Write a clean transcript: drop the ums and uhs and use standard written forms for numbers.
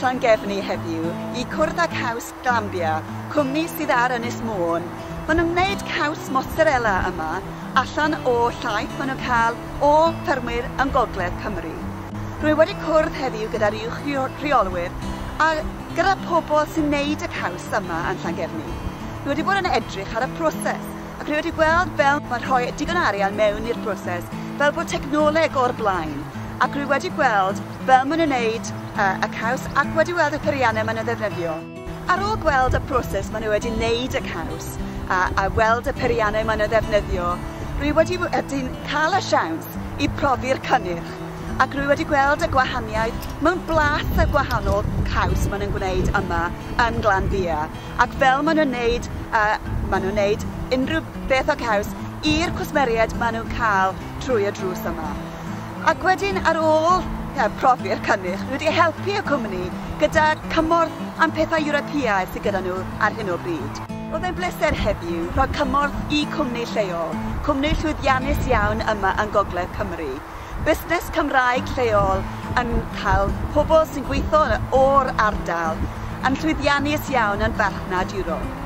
Llangefni heddiw i cwrdd â Caws Glambia, cwmni sydd ar Ynys Môn. Maen nhw'n gwneud caws mozzarella yma allan o llaeth maen nhw'n cael o ffermwyr yng Ngogledd Cymru. Rwy wedi cwrdd heddiw gyda'r uwch rheolwyr a gyda pobl sy'n neud y caws yma yn Llangefni. Rwy wedi bod yn edrych ar y proses ac rwy wedi gweld fel mae rhoi digon o arian mewn i'r proses fel bod technoleg o'r blaen, ac rwy wedi gweld fel maen nhw'n neud y caws ac wedi weld y peiriannau maen nhw'n ddefnyddio. Ar ôl gweld y proses maen nhw wedi neud y caws a weld y peiriannau maen nhw'n ddefnyddio, rwy wedi cael y siawns i profi'r cynnyrch ac rwy wedi gweld y gwahaniaeth mewn blas y gwahanol caws maen nhw'n gwneud yma yn Glanbia, ac fel maen nhw'n neud, maen nhw'n neud unrhyw beth o caws i'r cwsmeriaid maen nhw'n cael trwy y drws yma. Ac wedyn ar ôl profi'r cynnyrch, rwy wedi helpu y cwmni gyda cymorth am pethau Ewropeaidd sydd gyda nhw ar hyn o bryd. Roedd e'n bleser heddiw rhoi cymorth i cwmni lleol, cwmni llwyddiannus iawn yma yng Ngogledd Cymru. Busnes Cymraeg lleol yn cael pobl sy'n gweithio o'r ardal yn llwyddiannus iawn yn farchnad Ewrop.